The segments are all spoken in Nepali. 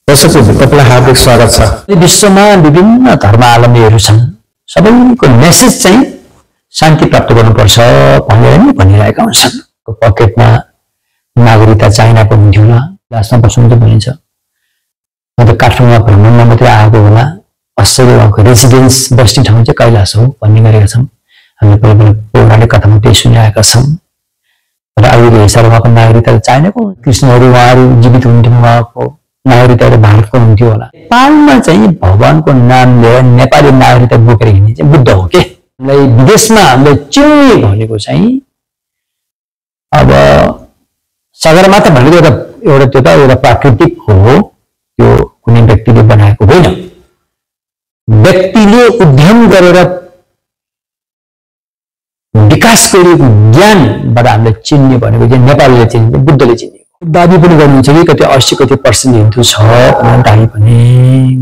दर्शकहरू तपाईलाई हार्दिक स्वागत छ। विश्वमा विभिन्न धर्मावलम्बीहरू छन्, सबैको मेसेज चाहिँ शान्ति प्राप्त गर्नुपर्छ भनेर नै भनिरहेका हुन्छन्। पकेटमा नागरिकता चाइनाको हुन्थ्यो होला, लास्टमा बस्नु त भनिन्छ। म त काठमाडौँमा भ्रमणमा मात्रै आएको होला, अस्ट्रेलियाको रेसिडेन्स बस्ने ठाउँ चाहिँ कैलाश हो भन्ने गरेका छौँ। हामीले पहिला पौराणिक कथामा त्यही सुनिरहेका छौँ। र अहिलेको हिसाबले उहाँको नागरिकता चाइनाको, कृष्णहरू उहाँहरू जीवित हुनुहुन्थ्यो, उहाँको नागरिकता भारतको हुन्थ्यो होला। नेपालमा चाहिँ भगवानको नाम लिएर नेपाली नागरिकता बोकेर हिँड्ने चाहिँ बुद्ध हो के। हामीलाई विदेशमा हामीले चिन्ने भनेको चाहिँ अब सगरमाथा भनेको एउटा त्यो त एउटा प्राकृतिक हो, त्यो कुनै व्यक्तिले बनाएको होइन। व्यक्तिले उद्यम गरेर विकास गरिएको ज्ञानबाट हामीले चिन्ने भनेको चाहिँ नेपालीले चिन्ने, बुद्धले चिन्ने। दाबी पनि गर्नुहुन्छ कि कति 80% हिन्दू छ दाबी पनि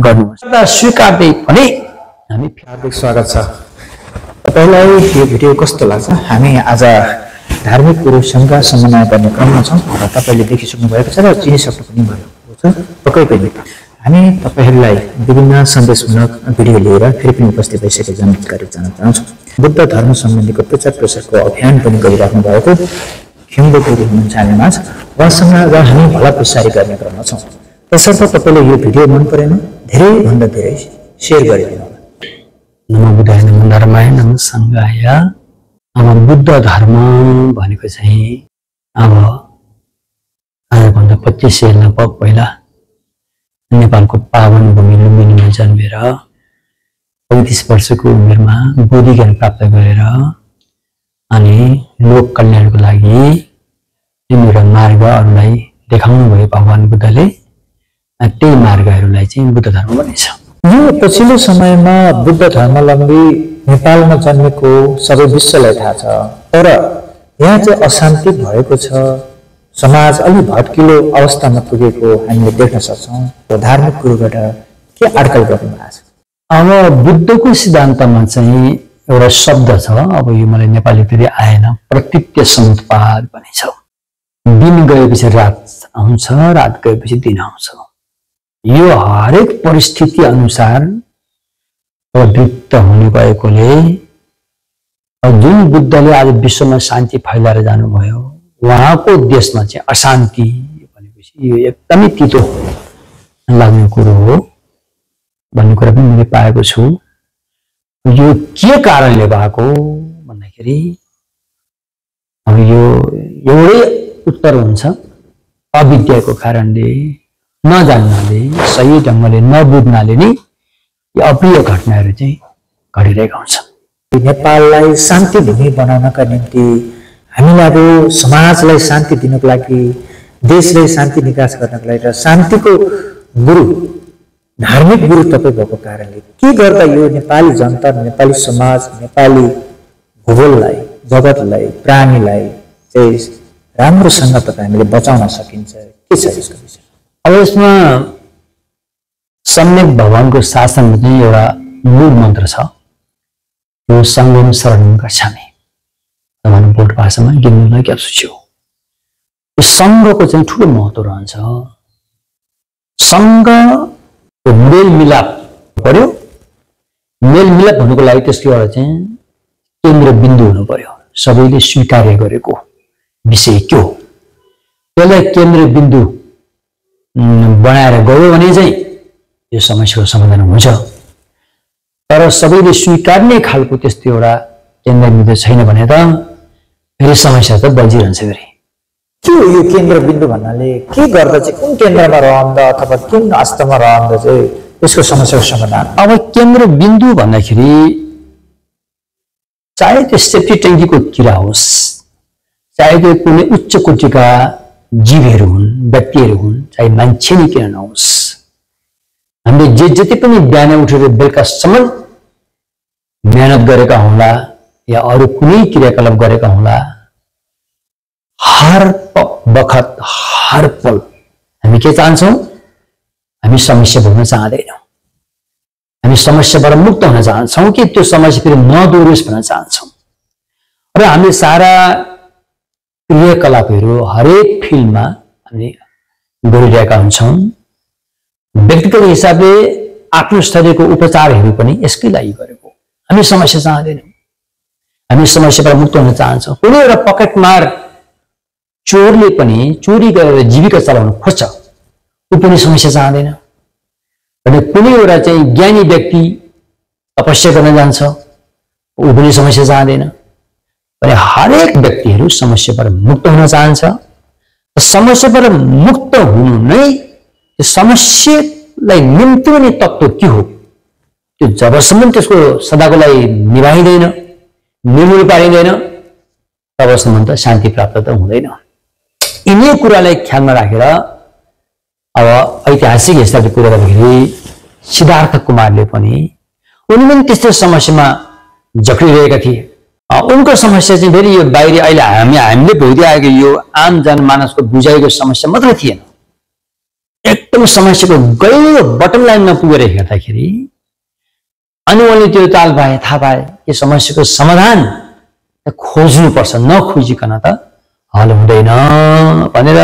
गर्नुहुन्छ। स्वीकार्दै पनि हामी हार्दिक स्वागत छ। तपाईलाई यो भिडियो कस्तो लाग्छ? हामी आज धार्मिक पुरुषहरूका समन्वय गर्ने क्रममा छौँ र तपाईँले देखिसक्नु भएको छ र चिनिसक्नु पनि भएको छ पक्कै पनि। हामी तपाईँहरूलाई विभिन्न सन्देशमूलक भिडियो लिएर फेरि पनि उपस्थित भइसकेको जानकारी जान्न चाहन्छौँ। बुद्ध धर्म सम्बन्धीको प्रचार प्रसारको अभियान पनि गरिराख्नु भएको खिम्बो गुरु हुनुहुन्छ हामीमा, उहाँसँग र हामी भला प्रसारी गर्ने क्रममा छौँ। तसर्थ तपाईँले यो भिडियो मन परेन धेरैभन्दा धेरै सेयर गरिदिनु होला। नमो बुद्धाय नमो धर्माय नमो सङ्घाय। अब बुद्ध धर्म भनेको चाहिँ अब आजभन्दा 2500 पहिला नेपालको पावन भूमि लुम्बिनीमा जन्मेर 35 वर्षको उमेरमा बोधि ज्ञान प्राप्त गरेर अनि लोक कल्याणको लागि एउटा मार्ग अरूलाई देखाउनु भयो भगवान बुद्धले। त्यही मार्गहरूलाई चाहिँ बुद्ध धर्म भनिन्छ। यो पछिल्लो समयमा बुद्ध धर्मावलम्बी नेपालमा जन्मेको सबै विश्वलाई थाहा छ, तर यहाँ चाहिँ अशान्ति भएको छ, समाज अलि भट्किलो अवस्थामा पुगेको हामीले देख्न सक्छौँ। धार्मिक कुरोबाट के अड्कल गर्नु भएको छ? अब बुद्धको सिद्धान्तमा चाहिँ एउटा शब्द छ, अब यो मलाई नेपालीतिर आएन, प्रतीत्य समुत्पाद भनिन्छ। दिन गएपछि रात आउँछ, रात गएपछि दिन आउँछ। यो हरेक परिस्थिति अनुसार प्रवृत्त हुने भएकोले जुन बुद्धले आज विश्वमा शान्ति फैलाएर जानुभयो, उहाँको देशमा चाहिँ अशान्ति भनेपछि यो एकदमै तितो लाग्ने कुरो हो भन्ने कुरा पनि मैले पाएको छु। यो के कारणले भएको भन्दाखेरि अब यो एउटै उत्तर हुन्छ, अविद्याको कारणले, नजान्नाले, सही ढङ्गले नबुझ्नाले नै यो अप्रिय घटनाहरू चाहिँ घटिरहेका हुन्छन्। नेपाललाई शान्ति भूमि बनाउनका निम्ति हामीलाई अब समाजलाई शान्ति दिनको लागि, देशलाई शान्ति निकास गर्नको लागि र शान्तिको गुरु, धार्मिक गुरु तपाईँ भएको कारणले के गर्दा यो नेपाली जनता, नेपाली समाज, नेपाली भूगोललाई, जगतलाई, प्राणीलाई चाहिँ राम्रोसँग तपाईँ हामीले बचाउन सकिन्छ? के छ यसको विषय? अब यसमा सम्यक भगवानको शासनमा चाहिँ एउटा मूल मन्त्र छ, यो सङ्गम शरणं गच्छामि। तपाईँले बोल्ड भाषामा गिन्नुलाई क्याप्सुच्यो। यो सङ्घको चाहिँ ठुलो महत्त्व रहन्छ। सङ्घको मेलमिलाप पर्यो। मेलमिलाप हुनुको लागि त्यसको एउटा चाहिँ केन्द्रबिन्दु हुनु पर्यो, सबैले स्वीकार्य गरेको विषय के हो त्यसलाई केन्द्रबिन्दु बनाएर गयो भने चाहिँ यो समस्याको समाधान हुन्छ। तर सबैले स्वीकार्ने खालको त्यस्तो एउटा केन्द्रबिन्दु छैन भने त फेरि समस्या त बल्झिरहन्छ। फेरि के हो यो केन्द्रबिन्दु भन्नाले? के गर्दा चाहिँ कुन केन्द्रमा रहँदा अथवा कुन आस्थामा रहँदा चाहिँ यसको समस्याको समाधान? अब केन्द्रबिन्दु भन्दाखेरि चाहे त्यो सेफ्टी ट्याङ्कीको किरा होस्, चाहे त्यो कुनै उच्च कोटिका जीवहरू हुन्, व्यक्तिहरू हुन्, चाहे मान्छे नै किन नहोस्, हामीले जति पनि बिहान उठेर बेलुकासम्म मेहनत गरेका होला या अरू कुनै क्रियाकलाप गरेका होला, हर बखत हर पल हामी के चाहन्छौँ? हामी समस्या भोग्न चाहँदैनौँ। हामी समस्याबाट मुक्त हुन चाहन्छौँ कि त्यो समस्या फेरि नदोहोरियोस् भन्न चाहन्छौँ। र हामीले सारा क्रियाकलापहरू हरेक फिल्डमा हामी गरिरहेका हुन्छौँ। व्यक्तिगत हिसाबले आफ्नो शरीरको उपचारहरू पनि यसकै लागि गरेको। हामी समस्या चाहँदैनौँ, हामी समस्याबाट मुक्त हुन चाहन्छौँ। कुनै एउटा पकेटमार चोरले पनि चोरी गरेर जीविका चलाउन खोज्छ, ऊ पनि समस्या चाहँदैन। भने कुनै एउटा चाहिँ ज्ञानी व्यक्ति तपस्या गर्न जान्छ, ऊ पनि समस्या चाहँदैन। भने हरेक व्यक्तिहरू समस्याबाट मुक्त हुन चाहन्छ। समस्याबाट मुक्त हुनु नै त्यो समस्यालाई निम्त्याउने तत्त्व के हो, त्यो जबसम्म त्यसको सदाको लागि निभाइँदैन, निर्मूल पारिँदैन, तबसम्म त शान्ति प्राप्त त हुँदैन। यिनै कुरालाई ख्यालमा राखेर अब ऐतिहासिक हिसाबले कुरा गर्दाखेरि सिद्धार्थ कुमारले पनि उनी पनि त्यस्तो समस्यामा जक्रिरहेका थिए। उनको समस्या चाहिँ फेरि यो बाहिरी अहिले हामीले भोगिआएको यो आम जनमानसको बुझाइको समस्या मात्र थिएन, एकदम समस्याको गहिरो बटम लाइनमा पुगेर हेर्दाखेरि अनि उनले त्यो ताल पाए, थाहा पाए यो समस्याको समाधान खोज्नुपर्छ, नखोजिकन त हल हुँदैन भनेर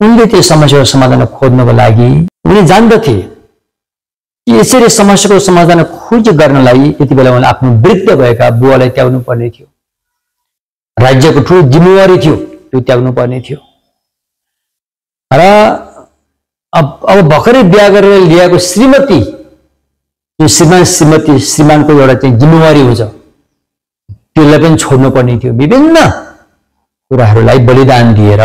उनले त्यो समस्याको समाधान खोज्नको लागि उनी जान्दथे। यसरी समस्याको समाधान खोज गर्नलाई त्यति बेला उनले आफ्नो वृद्ध भएका बुवालाई त्याग्नु पर्ने थियो, राज्यको ठुलो जिम्मेवारी थियो, त्यो त्याग्नु पर्ने थियो। र अब भर्खरै बिहा गरेर ल्याएको श्रीमती, जो श्रीमानको एउटा चाहिँ जिम्मेवारी हुन्छ, त्यसलाई पनि छोड्नु पर्ने थियो। विभिन्न कुराहरूलाई बलिदान दिएर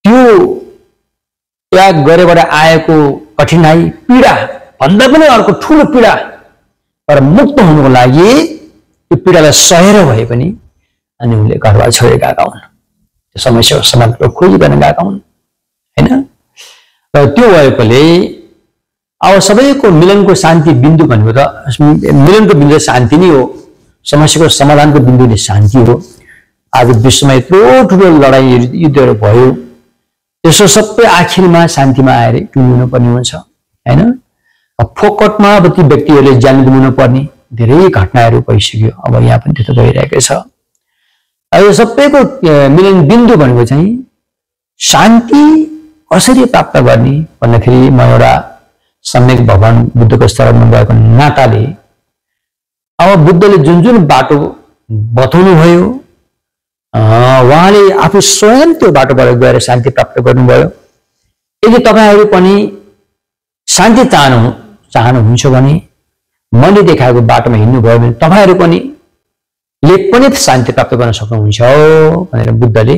त्यो त्याग गरेबाट आएको कठिनाई, पीडा भन्दा पनि अर्को ठुलो पीडा, तर मुक्त हुनुको लागि त्यो पीडालाई सहेर भए पनि अनि उनले घरबार छोडेर गएका हुन्, त्यो समस्याको समाधानको खोज गर्न गएका हुन् हैन। र त्यो भएकोले अब सबैको मिलनको शान्ति बिन्दु भनेको त मिलनको बिन्दु शान्ति नै हो, समस्याको समाधानको बिन्दु नै शान्ति हो। आज विश्वमा यत्रो ठुलो लडाइँ युद्धहरू भयो, त्यसो सबै आखिरमा शान्तिमा आएर टुङ्गिनु पर्ने हुन्छ हैन। फोकटमा अब ती व्यक्तिहरूले ज्यान गुमाउनु पर्ने धेरै घटनाहरू भइसक्यो, अब यहाँ पनि त्यस्तो भइरहेको छ। यो सबैको मिलन बिन्दु भनेको चाहिँ शान्ति कसरी प्राप्त गर्ने भन्दाखेरि म एउटा सम्यक भगवान बुद्धको शरणमा गएको नाताले अब बुद्धले जुन जुन बाटो बताउनु भयो उहाँले आफू स्वयं त्यो बाटोबाट गएर शान्ति प्राप्त गर्नुभयो। यदि तपाईहरु पनि शान्ति चाहनुहुन्छ भने मैले देखाएको बाटोमा हिँड्नुभयो भने तपाईहरु पनि शान्ति प्राप्त गर्न सक्नुहुन्छ भनेर बुद्धले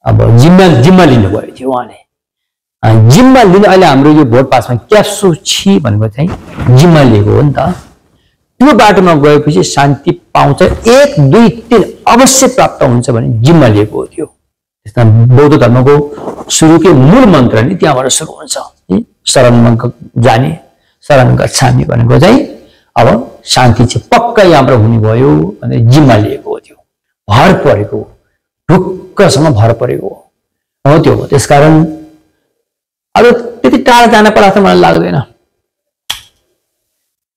अब जिम्मा लिनुभयो थियो। उहाँले जिम्मा लिनु, अहिले हाम्रो यो भोट पासमा क्याप्सु छि भनेको चाहिँ जिम्मा लिएको हो नि त। त्यो बाटोमा गएपछि शान्ति पाउँछ, 1 2 3 अवश्य प्राप्त हुन्छ भने जिम्मा लिएको हो त्यो। त्यसमा बौद्ध धर्मको सुरुकै मूल मन्त्र नि त्यहाँबाट सुरु हुन्छ, शरणमा जाने, शरण गच्छामि भनेको चाहिँ अब शान्ति चाहिँ पक्का यहाँबाट हुने भयो भने जिम्मा लिएको हो, त्यो भर परेको, ढुक्कसँग भर परेको हो त्यो। त्यसकारण अब त्यति टाढा जान पर्ला त मलाई लाग्दैन।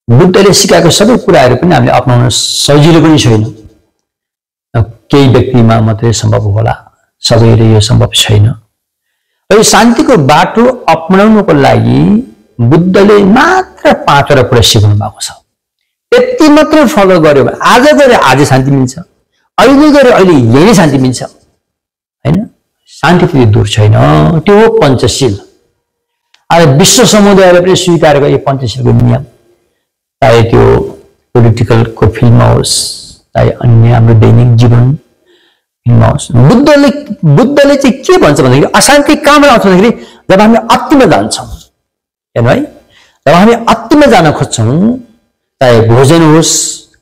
बुद्धले सिकाएको सबै कुराहरू पनि हामीले अपनाउन सजिलो पनि छैन, केही व्यक्तिमा मात्रै सम्भव होला, सबैले यो सम्भव छैन। र यो शान्तिको बाटो अपनाउनको लागि बुद्धले मात्र 5 वटा कुरा सिकाउनु भएको छ। यति मात्र फलो गर्यो भने आज गरे आज शान्ति मिल्छ, अहिले गरे अहिले यही शान्ति मिल्छ हैन। शान्ति त्यति दूर छैन, त्यो हो पञ्चशील। आज विश्व समुदायले पनि स्वीकार गरे यो पञ्चशीलको नियम, चाहे त्यो पोलिटिकलको फिल्डमा होस्, चाहे अन्य हाम्रो दैनिक जीवन फिल्डमा होस्। बुद्धले चाहिँ के भन्छ भन्दाखेरि अशान्ति कहाँबाट आउँछ भन्दाखेरि जब हामी अतिमा जान्छौँ हेर्नु है, जब हामी अतिमा जान खोज्छौँ, चाहे भोजन होस्,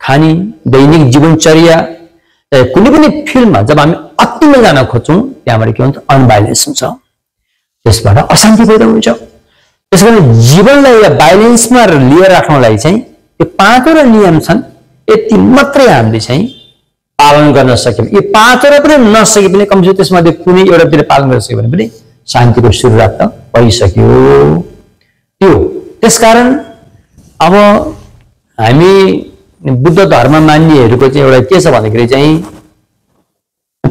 खानी, दैनिक जीवनचर्या, चाहे कुनै पनि फिल्डमा जब हामी अतिमा जान खोज्छौँ त्यहाँबाट के हुन्छ, अनबाइलेन्स हुन्छ, त्यसबाट अशान्ति पैदा हुन्छ। त्यसकारण जीवनलाई बाइलेन्समा लिएर राख्नलाई चाहिँ यो 5 वटा नियम छन्, यति मात्रै हामीले चाहिँ पालन गर्न सक्यौँ। यो 5 वटा पनि नसके पनि कमसेकम त्यसमध्ये कुनै एउटातिर पालन गर्न सक्यो भने पनि शान्तिको सुरुवात त भइसक्यो त्यो। त्यसकारण अब हामी बुद्ध धर्म मान्नेहरूको चाहिँ एउटा के छ भन्दाखेरि चाहिँ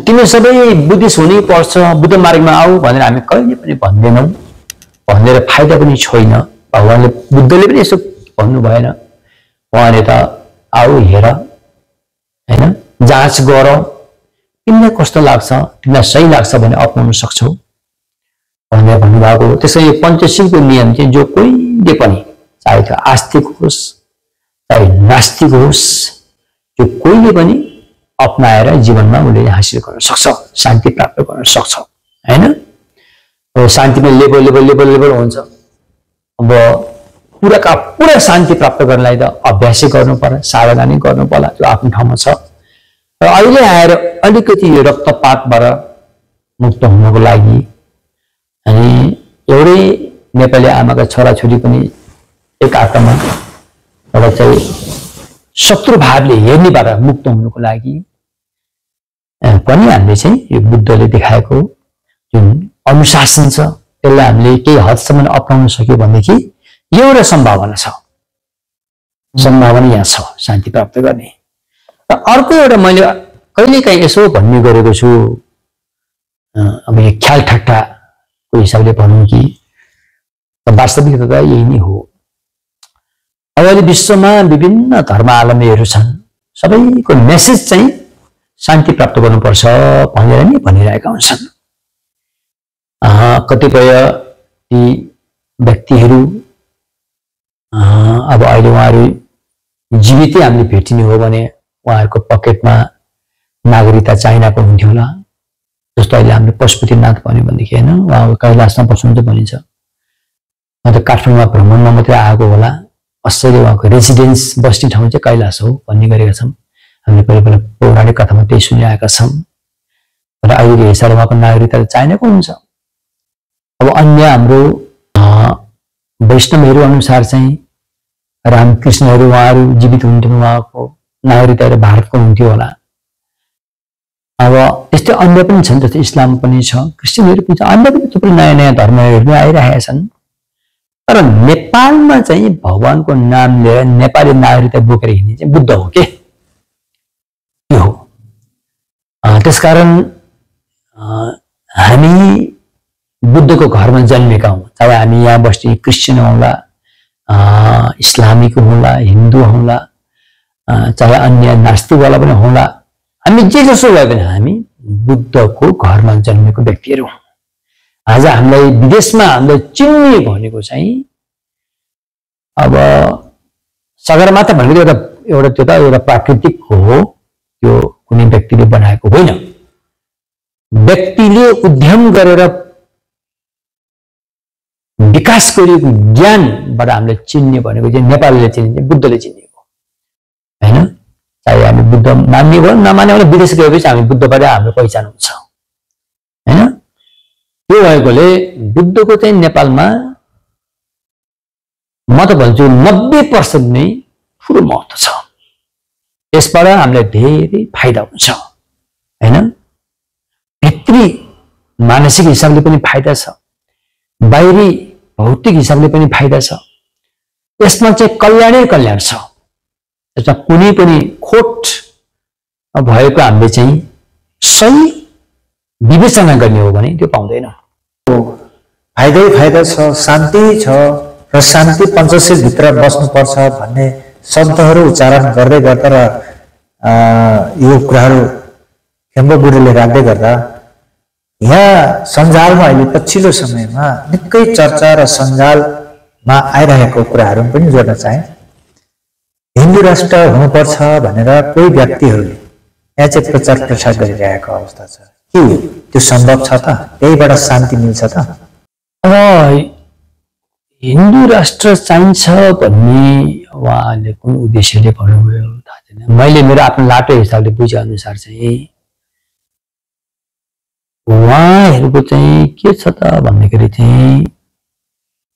तिमी सबै बुद्धिस्ट हुनै पर्छ, बुद्ध मार्गमा आऊ भनेर हामी कहिले पनि भन्दैनौँ। भनेर फाइदा पनि छैन। भगवानले बुद्धले पनि यसो भन्नु भएन। उहाँले त आऊ हेर हैन, जाँच गर, तिमीलाई कस्तो लाग्छ, तिमीलाई सही लाग्छ भने अपनाउन सक्छौ भनेर भन्नुभएको। त्यसै यो पञ्चशीलको नियम चाहिँ जो कोहीले पनि, चाहे त्यो आस्तिक होस् चाहे नास्तिक होस्, जो कोहीले पनि अपनाएर जीवनमा उसले हासिल गर्न सक्छ, शान्ति प्राप्त गर्न सक्छ हैन। शान्तिमा लेभल लेभल लेभल लेभल हुन्छ। अब पुराका पुरा शान्ति प्राप्त गर्नलाई त अभ्यासै गर्नु पर्यो, साधना नै गर्नु पर्ला, त्यो आफ्नो ठाउँमा छ। र अहिले आएर अलिकति यो रक्तपातबाट मुक्त हुनको लागि अनि एउटै नेपाली आमाका छोराछोरी पनि एक आत्मा एउटा चाहिँ शत्रुभावले हेर्नेबाट मुक्त हुनुको लागि पनि हामीले चाहिँ यो बुद्धले देखाएको जुन अनुशासन छ त्यसलाई हामीले केही हदसम्म अपनाउन सक्यो भनेदेखि एउटा सम्भावना छ, सम्भावना यहाँ छ शान्ति प्राप्त गर्ने। र अर्को एउटा मैले कहिलेकाहीँ यसो भन्ने गरेको छु, अब यो ख्याल ठट्टाको हिसाबले भनौँ कि वास्तविकता त यही नै हो। अब अहिले विश्वमा विभिन्न धर्मावलम्बीहरू छन्, सबैको मेसेज चाहिँ शान्ति प्राप्त गर्नुपर्छ भनेर नै भनिरहेका हुन्छन्। कतिपय ती व्यक्तिहरू अब अहिले उहाँहरू जीवितै हामीले भेटिने हो भने उहाँहरूको पकेटमा नागरिकता चाइनाको हुन्थ्यो होला। जस्तो अहिले हामीले पशुपतिनाथ भन्यो भनेदेखि होइन, उहाँको कैलाशमा बस्नुहुन्छ भनिन्छ। अन्त काठमाडौँमा भ्रमणमा मात्रै आएको होला, असली उहाँको रेसिडेन्स बस्ने ठाउँ चाहिँ कैलाश हो भन्ने गरेका छौँ। हामीले पहिला पहिला पौराणिक कथामा त्यही सुनिआएका छौँ। र अहिलेको हिसाबले उहाँको नागरिकता चाइनाको हुन्छ। अब अन्य हाम्रो वैष्णवहरू अनुसार चाहिँ रामकृष्णहरू उहाँहरू जीवित हुन्थ्यो, उहाँको नागरिकता भारतको हुन्थ्यो होला। अब त्यस्तै अन्य पनि छन्, जस्तै इस्लाम पनि छ, क्रिस्चियनहरू पनि छ, अन्य पनि थुप्रै नयाँ नयाँ धर्महरू पनि आइरहेका छन्। तर नेपालमा चाहिँ भगवानको नाम लिएर नेपाली नागरिकता बोकेर हिँड्ने चाहिँ बुद्ध हो के, यो हो। त्यसकारण हामी बुद्धको घरमा जन्मेका हौँ, चाहे हामी यहाँ बस्ने क्रिस्चियन हौँला, इस्लामिक हौँला, हिन्दू हौँला, चाहे अन्य नास्तिकवाला पनि हौँला, हामी जे जसो भए पनि हामी बुद्धको घरमा जन्मेको व्यक्तिहरू हौँ। आज हामीलाई विदेशमा हामीलाई चिन्ने भनेको चाहिँ अब सगरमाथा भनेको एउटा त्यो त एउटा प्राकृतिक हो, त्यो कुनै व्यक्तिले बनाएको होइन। व्यक्तिले उद्यम गरेर विकास गरिएको ज्ञानबाट हामीले चिन्ने भनेको चाहिँ नेपालले चिन्ने, बुद्धले चिनेको होइन। चाहे हामी बुद्ध मान्ने भयो नमान्ने भने विदेश गएपछि हामी बुद्धबाट हाम्रो पहिचान हुन्छ होइन। त्यो भएकोले बुद्धको चाहिँ नेपालमा म त भन्छु 90% नै ठुलो महत्त्व छ। यसबाट हामीलाई धेरै फाइदा हुन्छ होइन। भित्री मानसिक हिसाबले पनि फाइदा छ, बाहिरी भौतिक हिसाबले पनि फाइदा छ। यसमा चाहिँ कल्याणै कल्याण छ। यसमा कुनै पनि खोट भएको हामीले चाहिँ सही विवेचना गर्ने हो भने त्यो पाउँदैनौँ। फाइदै फाइदा छ, शान्ति छ र शान्ति पञ्चशीलभित्र बस्नुपर्छ भन्ने शब्दहरू उच्चारण गर्दै गर्दा र यो कुराहरू खेम्बो गुरुले राख्दै गर्दा यहाँ सञ्जालमा अहिले पछिल्लो समयमा निकै चर्चा र सञ्जालमा आइरहेको कुराहरू पनि जोड्न चाहे। हिन्दू राष्ट्र हुनुपर्छ भनेर कोही व्यक्तिहरूले यहाँ चाहिँ प्रचार प्रसार गरिरहेको अवस्था छ। के त्यो सम्भव छ त? त्यहीबाट शान्ति मिल्छ त? अब हिन्दू राष्ट्र चाहिन्छ भन्ने उहाँले कुन उद्देश्यले भन्नुभयो थाहा छैन। मैले मेरो आफ्नो लाटो हिसाबले बुझे अनुसार चाहिँ उहाँहरूको चाहिँ के छ त भन्दाखेरि चाहिँ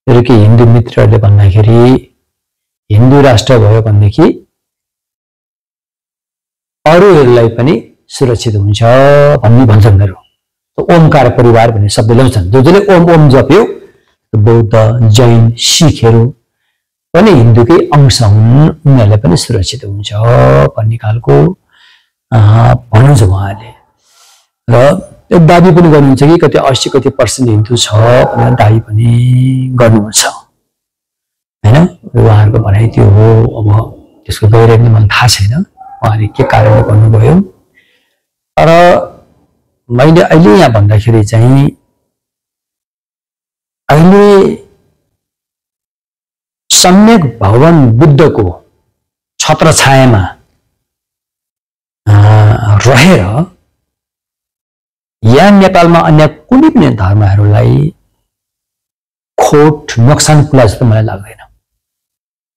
मेरो के हिन्दू मित्रहरूले भन्दाखेरि हिन्दू राष्ट्र भयो भनेदेखि अरूहरूलाई पनि सुरक्षित हुन्छ भन्ने भन्छन्। मेरो ओमकार परिवार भन्ने शब्द ल्याउँछन्। जसले ओम ओम जप्यो बौद्ध जैन सिखहरू पनि हिन्दूकै अंश हुन्, उनीहरूलाई पनि सुरक्षित हुन्छ भन्ने खालको भन्नुहुन्छ उहाँले। र दाबी पनि गर्नुहुन्छ कि कति 80 कति % हिन्दू छ भनेर दाबी पनि गर्नुहुन्छ हैन। उहाँहरूको भनाइ त्यो हो। अब त्यसको गहिराई पनि मलाई थाहा छैन उहाँले के कारणले गर्नुभयो। तर मैले अहिले यहाँ भन्दाखेरि चाहिँ अहिले सम्यक भगवान बुद्धको छत्रछायामा रहेर यहाँ नेपालमा अन्य कुनै पनि धर्महरूलाई खोट नोक्सान पुर्याए जस्तो मलाई लाग्दैन।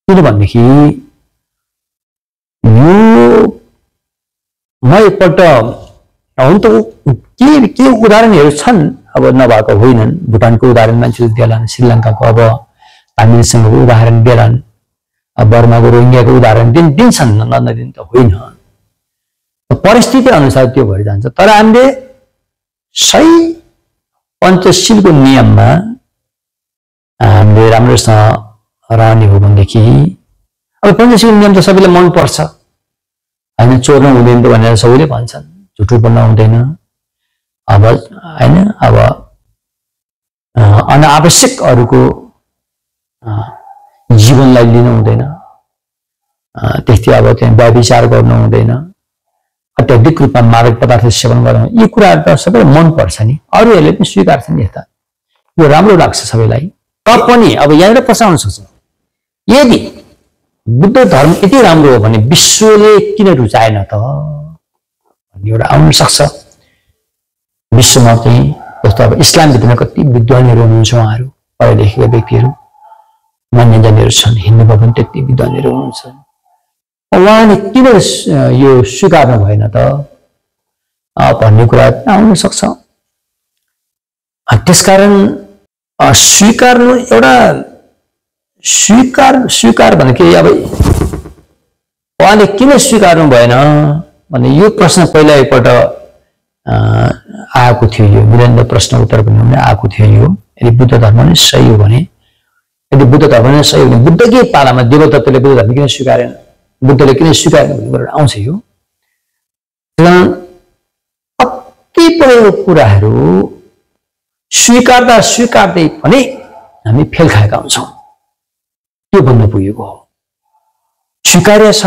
किनभनेदेखि यो म एकपल्ट हुन त के उदाहरणहरू छन्, अब नभएको होइनन्। भुटानको उदाहरण मान्छेले देलान्, श्रीलङ्काको अब तामिलसँगको उदाहरण देलान्, बर्माको रोहिङ्ग्याको उदाहरण दिन्छन्, नदिन त होइन। परिस्थिति अनुसार त्यो भएर जान्छ। तर हामीले सही पञ्चशीलको नियममा हामीले राम्रोसँग रहने हो भनेदेखि अब पञ्चशीलको नियम त सबैलाई मनपर्छ होइन। चोर्न हुँदैन त भनेर सबैले भन्छन्, झुटो बोल्न हुँदैन अब होइन। अब अनावश्यक अरूको जीवनलाई लिनु हुँदैन, त्यस्तै अब त्यहाँ व्यभिचार गर्नु हुँदैन, अत्याधिक रूपमा मादक पदार्थ सेवन गर्नु, यी कुराहरू त सबैलाई मनपर्छ नि, अरूहरूले पनि स्वीकार्छन्। यस्ता यो राम्रो लाग्छ सबैलाई। पनि अब यहाँनिर पसाउन सक्छ, यदि बुद्ध धर्म यति राम्रो हो भने विश्वले किन रुचाएन त भन्ने एउटा आउन सक्छ। विश्वमा चाहिँ जस्तो अब इस्लामभित्र कति विद्वानहरू हुनुहुन्छ, उहाँहरू पढे लेखेका व्यक्तिहरू मान्यजनहरू छन्, हिन्दूमा पनि त्यति विद्वानहरू हुनुहुन्छ, उहाँले किन यो स्वीकार्नु भएन त भन्ने कुरा आउन सक्छ। त्यसकारण स्वीकार्नु एउटा स्वीकार भनेको अब उहाँले किन स्वीकार्नु भएन भने यो प्रश्न पहिला एकपल्ट आएको थियो। यो वीरेन्द्र प्रश्न उत्तर पनि आएको थियो। यो यदि बुद्ध धर्म नै सही हो भने, यदि बुद्ध धर्म नै सही हो भने बुद्धकै पालामा देवदत्तले बुद्ध धर्म किन स्वीकारेन, बुद्धले किन स्वीकारेन भन्ने कुरा आउँछ। यो कतिपय कुराहरू स्वीकार्दै पनि हामी फेल खाएका हुन्छौँ, त्यो भन्न पुगेको हो। स्वीकार्य छ,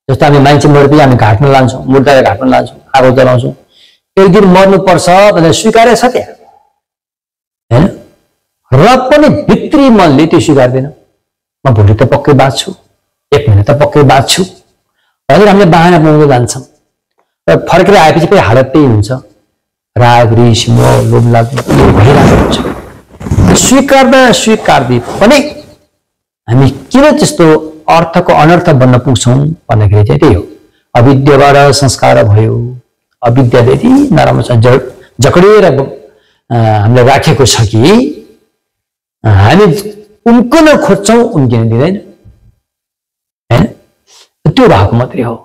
जस्तो हामी मान्छे मरेपछि हामी घाटमा लान्छौँ, मुर्दालाई घाटमा लान्छौँ, आगो जलाउँछौँ, एक दिन मर्नुपर्छ भनेर स्वीकार्य छ त्यहाँ होइन। र पनि भित्री मनले त्यो स्वीकार्दैन, म भोलि त पक्कै बाँच्छु, एक महिना त पक्कै बाँच्छु भनेर हामीले बाहना बनाउँदै जान्छौँ। र फर्केर आएपछि फेरि हालत त्यही हुन्छ, राग रिस मोह लोभ लाग्नु भइरहेको हुन्छ। स्वीकार्दै पनि हामी किन त्यस्तो अर्थको अनर्थ बन्न पुग्छौँ भन्दाखेरि चाहिँ त्यही हो, अविद्याबाट संस्कार भयो। अविद्याले यति नराम्रोसँग जकडिएर हामीले राखेको छ कि हामी उम्कन खोज्छौँ, उम्किन दिँदैन होइन। त्यो भएको मात्रै हो।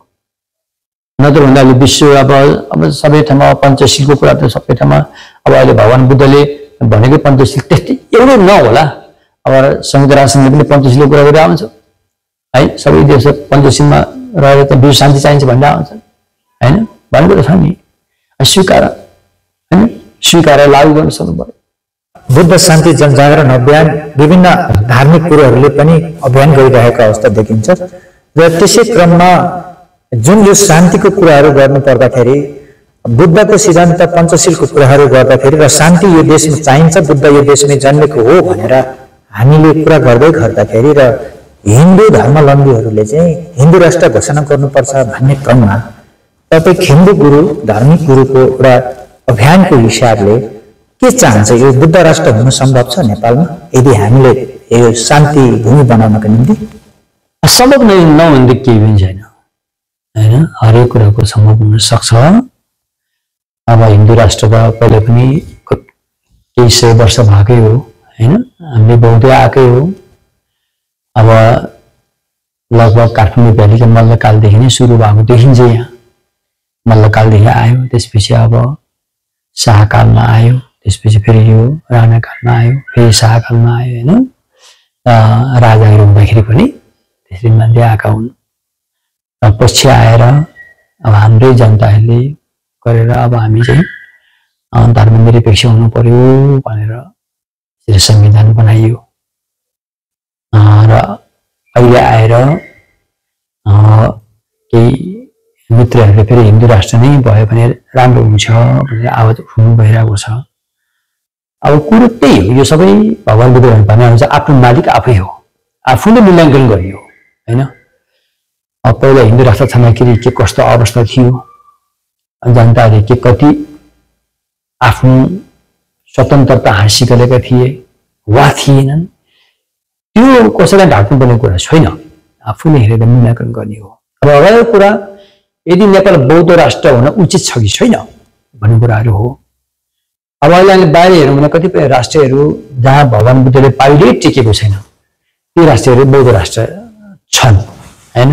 नत्र भन्दा अहिले विश्व अब सबै ठाउँमा पञ्चशीलको कुरा त सबै ठाउँमा अब अहिले भगवान बुद्धले भनेकै पञ्चशील त्यस्तै एउटै नहोला। अब संयुक्त राष्ट्रसङ्घले पनि पञ्चशीलको कुरा गरेर आउँछ है। सबै देश पञ्चशीलमा रहेर त विश्व शान्ति चाहिन्छ भनेर आउँछ होइन। भनेको त छ नि, स्वीकार होइन, स्वीकार लागू गर्न सक्नु पर्यो। बुद्ध शान्ति जनजागरण अभियान विभिन्न धार्मिक कुरोहरूले पनि अभियान गरिरहेको अवस्था देखिन्छ। र त्यसै क्रममा जुन यो शान्तिको कुराहरू गर्नु पर्दाखेरि बुद्धको सिद्धान्त पञ्चशीलको कुराहरू गर्दाखेरि र शान्ति यो देशमा चाहिन्छ, बुद्ध यो देशमै जन्मेको हो भनेर हामीले कुरा गर्दाखेरि र हिन्दू धर्मावलम्बीहरूले चाहिँ हिन्दू राष्ट्र घोषणा गर्नुपर्छ भन्ने क्रममा तपाईँ हिन्दू गुरु धार्मिक गुरुको एउटा अभियानको हिसाबले के चाहन्छ? यो बुद्ध राष्ट्र हुन सम्भव छ नेपालमा यदि हामीले यो शान्ति भूमि बनाउनको निम्ति? सम्भव नहुने केही पनि छैन होइन। हरेक कुराको सम्भव हुन सक्छ। अब हिन्दू राष्ट्र त पहिले पनि केही सय वर्ष भएकै हो होइन, हामीले बहुतै आएकै हो। अब लगभग काठमाडौँ भ्यालीको मल्लकालदेखि नै सुरु भएको देखिन्छ। यहाँ मल्लकालदेखि आयो, त्यसपछि अब शाहकालमा आयो, त्यसपछि फेरि यो राणाकालमा आयो, फेरि शाहकालमा आयो होइन। राजाहरू हुँदाखेरि पनि त्यसरी मान्दै आएका हुन्। पछि आएर अब हाम्रै जनताहरूले गरेर अब हामी चाहिँ धर्मनिरपेक्ष हुनु पर्यो भनेर संविधान बनाइयो र अहिले आएर केही मित्रहरूले फेरि हिन्दू राष्ट्र नै भयो भने राम्रो हुन्छ भनेर आवाज उठाउनु भइरहेको छ। अब कुरो त्यही हो, यो सबै भगवान बुद्धले भने हुन्छ आफ्नो मालिक आफै हो, आफूले मूल्याङ्कन गरियो होइन। अब पहिला हिन्दू राष्ट्र छँदाखेरि के कस्तो अवस्था थियो, जनताले के कति आफ्नो स्वतन्त्रता हासिल गरेका थिए वा थिएनन्, त्यो कसैलाई ढाक्नुपर्ने कुरा छैन, आफूले हेरेर मूल्याङ्कन गर्ने हो। अब अगाडिको कुरा यदि नेपाल बौद्ध राष्ट्र हुन उचित छ कि छैन भन्ने कुराहरू हो। अब अहिले हामीले बाहिर हेरौँ भने कतिपय राष्ट्रहरू जहाँ भगवान बुद्धले पाइले टेकेको छैन ती राष्ट्रहरू बौद्ध राष्ट्र छन् होइन।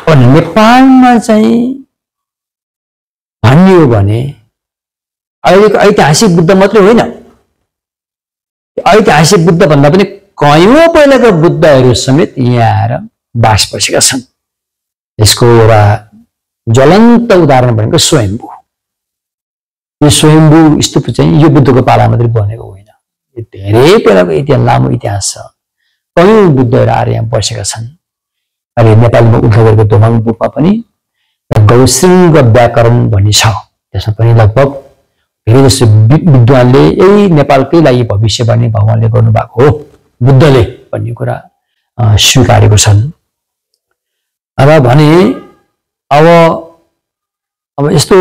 अनि नेपालमा चाहिँ भन्ने हो भने अहिलेको ऐतिहासिक बुद्ध मात्रै होइन, ऐतिहासिक बुद्ध भन्दा पनि कयौं पहिलाका बुद्धहरू समेत यहाँ आएर बास बसेका छन्। यसको एउटा ज्वलन्त उदाहरण भनेको स्वयम्भू। यो स्वयम्भू स्तूप चाहिँ यो बुद्धको पाला मात्रै बनेको होइन, यो धेरै पहिलाको इतिहास, लामो इतिहास छ। कयौं बुद्धहरू आएर यहाँ बसेका छन्। अहिले नेपालीमा उल्लेख गरेको दोभाङ बुकमा पनि गौशृङ्ग व्याकरण भन्ने छ, त्यसमा पनि लगभग धेरै जसो विद्वानले यही नेपालकै लागि भविष्यवाणी भगवानले गर्नुभएको हो बुद्धले भन्ने कुरा स्वीकारेको छन्। अब भने अब यस्तो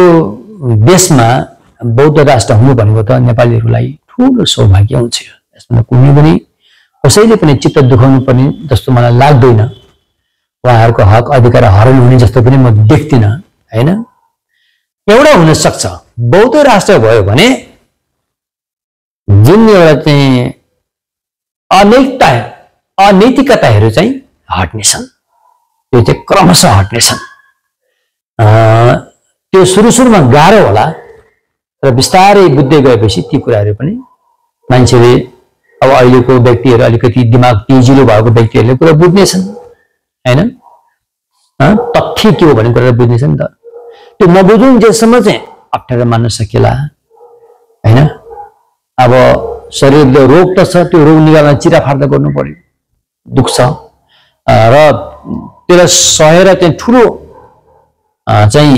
देशमा बौद्ध राष्ट्र हुनु भनेको त नेपालीहरूलाई ठुलो सौभाग्य हुन्छ। यसमा कुनै पनि कसैले पनि चित्त दुखाउनु पर्ने जस्तो मलाई लाग्दैन, उहाँहरूको हक अधिकार हरण हुने जस्तो पनि म देख्दिनँ होइन। एउटा हुन सक्छ, बौद्ध राष्ट्र भयो भने जुन एउटा चाहिँ अनैतिकताहरू चाहिँ हट्नेछन्, त्यो चाहिँ क्रमशः हट्नेछन्। त्यो सुरुमा गाह्रो होला, र बिस्तारै बुझ्दै गएपछि ती कुराहरू पनि मान्छेले, अब अहिलेको व्यक्तिहरू अलिकति दिमाग तेजिलो भएको व्यक्तिहरूले कुरा बुझ्नेछन् होइन। तथ्य के हो भन्ने कुरा बुझ्नेछन् नि त। त्यो नबुझुन्जेलसम्म चाहिँ अप्ठ्यारो मान्न सकिएला होइन। अब शरीरले रोग त छ, त्यो रोग निकाल्न चिरा फाट्दा गर्नु पर्यो, दुख्छ र त्यसलाई सहेर चाहिँ ठुलो चाहिँ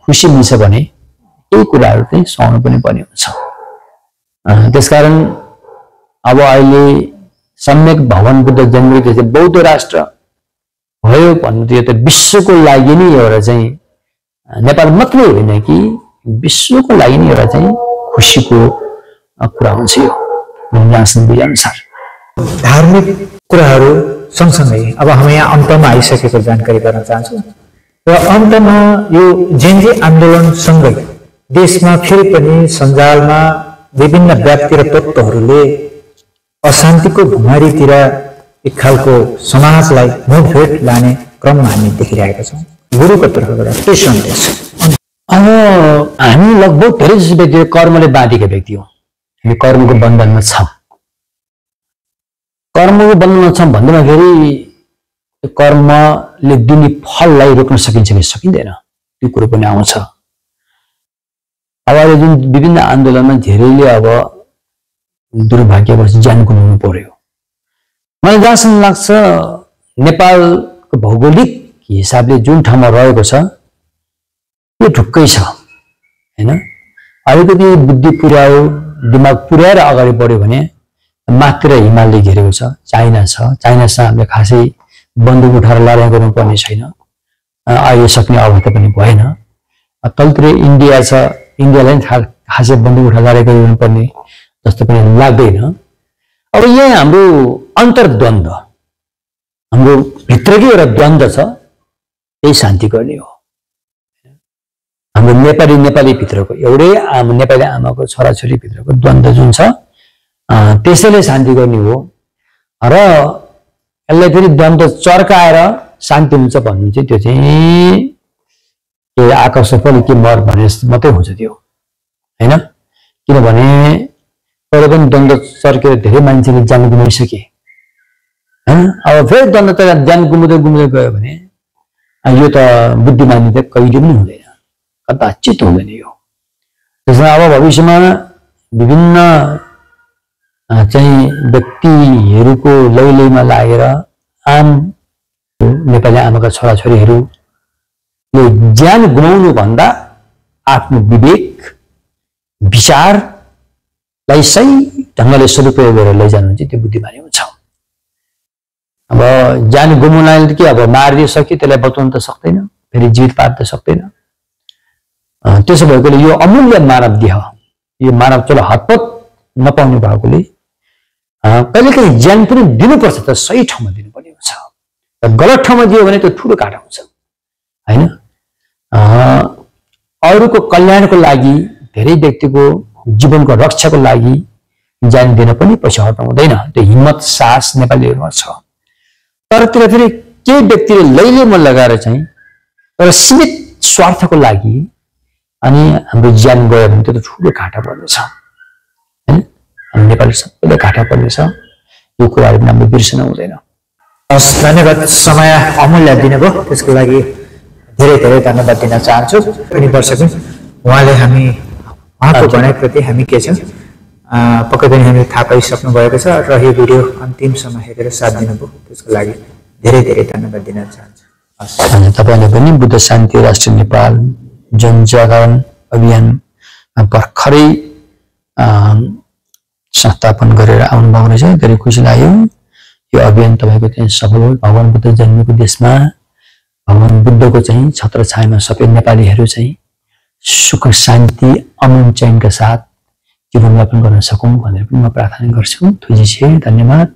खुसी मिल्छ भने केही कुराहरू चाहिँ सहनु पनि पर्ने हुन्छ। त्यसकारण अब अहिले सम्यक भगवान बुद्ध जन्मेको चाहिँ बौद्ध राष्ट्र भयो भन्नु त यो त विश्वको लागि नै एउटा चाहिँ नेपाल मात्रै होइन कि विश्वको लागि नै एउटा चाहिँ खुसीको कुरा हुन्छ। यो बुझे अनुसार धार्मिक कुराहरू सँगसँगै अब हामी यहाँ अन्तमा आइसकेको जानकारी गर्न चाहन्छौँ र अन्तमा यो जेनजी आन्दोलनसँगै देशमा फेरि पनि सञ्जालमा विभिन्न व्यक्ति र तत्त्वहरूले अशान्तिको भुमारीतिर एक खालको समाजलाई मुठभेड लाने क्रममा हामी देखिरहेका छौँ। गुरुको तर्फबाट के सन्देश? अब हामी लगभग धेरै जसो व्यक्ति कर्मले बाँधेका व्यक्ति हो, हामी कर्मको बन्धनमा छौँ। कर्मको बन्धनमा छौँ भन्दैखेरि कर्मले दिने फललाई रोक्न सकिन्छ कि सकिँदैन त्यो कुरो पनि आउँछ। अब अहिले जुन विभिन्न आन्दोलनमा धेरैले अब दुर्भाग्यवश ज्यान गुमाउनु पर्यो। मलाई जहाँसम्म लाग्छ नेपालको भौगोलिक हिसाबले जुन ठाउँमा रहेको छ त्यो ढुक्कै छ होइन। अलिकति बुद्धि पुर्यायो, दिमाग पुर्याएर अगाडि बढ्यो भने मात्र हिमालले घेरेको छ, चाइना छ, चाइनासँग हामीले खासै बन्दुक उठाएर लडाइँ गर्नुपर्ने छैन, अहिले सक्ने अवस्था पनि भएन। तलतिर इन्डिया छ, इन्डियालाई खासै बन्दुक उठाएर लडाइँ गर्नुपर्ने जस्तो पनि लाग्दैन। अब यहाँ हाम्रो अन्तर्द्वन्द्व, हाम्रो भित्रकै एउटा द्वन्द्व छ, त्यही शान्ति गर्ने हो। हाम्रो नेपाली भित्रको एउटै नेपाली आमाको छोराछोरी भित्रको द्वन्द्व जुन छ त्यसैले शान्ति गर्ने हो। र यसलाई फेरि द्वन्द्व चर्काएर शान्ति हुन्छ भन्नु चाहिँ त्यो चाहिँ के आकर्षक पनि के मर भने मात्रै हुन्छ त्यो होइन। किनभने पहिले पनि द्वन्द्व चर्केर धेरै मान्छेले ज्यान गुमाइसके होइन। अब फेरि द्वन्द्व चर्केर ज्यान गुमाउँदै गयो भने यो त बुद्धिमानी त कहिले पनि हुँदैन, कदाचित हुँदैन यो। त्यसमा अब भविष्यमा विभिन्न चाहिँ व्यक्तिहरूको लैलैमा लागेर आम नेपाली आमाका छोराछोरीहरूले ज्यान गुमाउनु भन्दा आफ्नो विवेक विचारलाई सही ढङ्गले सदुपयोग गरेर लैजानु चाहिँ त्यो बुद्धिमानी हुन्छ। अब ज्यान गुमाउनाले के अब मारिदिए सक्यो त्यसलाई बचाउन त सक्दैन, फेरि जीवित पार्न त सक्दैन। त्यसो भएकोले यो अमूल्य मानव देह, यो मानव चलो हतपत नपाउनु भएकोले कहिलेकाहीँ ज्यान पनि दिनुपर्छ, त सही ठाउँमा दिनुपर्ने हुन्छ। र गलत ठाउँमा दियो भने त्यो ठुलो घाटा हुन्छ होइन। अरूको कल्याणको लागि, धेरै व्यक्तिको जीवनको रक्षाको लागि ज्यान दिन पनि पछि हट्नु हुँदैन। त्यो हिम्मत साहस नेपालीहरूमा छ। तर त्यो फेरि केही व्यक्तिले लैलेमा लगाएर चाहिँ एउटा सीमित स्वार्थको लागि अनि हाम्रो ज्यान गयो भने त्यो त ठुलो घाटा पर्नेछ होइन। हामी नेपाली सबैले घाटा पर्नेछ, यो कुराहरू पनि हामीले बिर्सन हुँदैन। हस्, धन्यवाद। समय अमूल्य दिनुभयो, त्यसको लागि धेरै धेरै धन्यवाद दिन चाहन्छु। पनि वर्षको उहाँले उहाँको भनाइप्रति हामी के छ पक्कै पनि हामीले थाहा पाइसक्नु भएको छ र यो भिडियो अन्तिमसम्म हेरेर साथ दिनुभयो, त्यसको लागि धेरै धेरै धन्यवाद दिन चाहन्छु। अनि तपाईँले पनि बुद्ध शान्ति राष्ट्र नेपाल जनजागरण अभियान भर्खरै संस्थापन गरेर आउनुभएको रहेछ, धेरै खुसी लाग्यो। यो अभियान तपाईँको चाहिँ सफल हो। भगवान बुद्ध जन्मेको देशमा भगवान बुद्धको चाहिँ छत्र छायामा सबै नेपालीहरू चाहिँ सुख शान्ति अमन चैनका साथ जीवनयापन गर्न सकौँ भनेर पनि म प्रार्थना गर्छु। धन्यवाद।